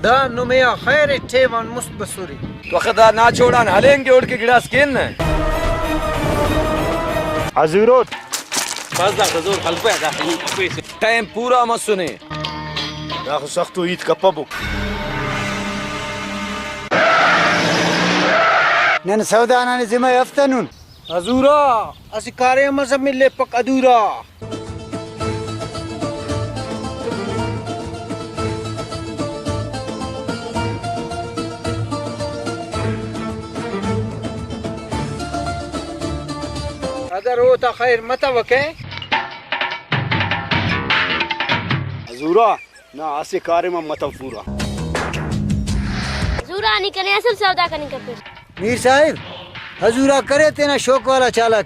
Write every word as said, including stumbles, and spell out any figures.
دا نمے آ خیر ٹیم آن مست بسرے۔ تو اخہ دا ناچوڑان ہلینگ اوڑکہ گڑاس کین نہ۔ حضورو۔ بس دا زور خلپہ دا خنی کپیس۔ ٹائم پورا مسنے۔ داخہ سختو ہیت کپبو۔ نن سودا ننے ذمہ ء افتنن۔ حضورا، اسہ کاریم اس ہم ملیپک ادھورا۔ اگہ روتہ خیر متوکہ۔ حضورا، نا اسہ کاریم ہم متو پورا۔ حضورا، نی کنے اصل سودا کننگ کپیس۔ میر صاحب، حضورا کرے تینا شوق والا چالاک۔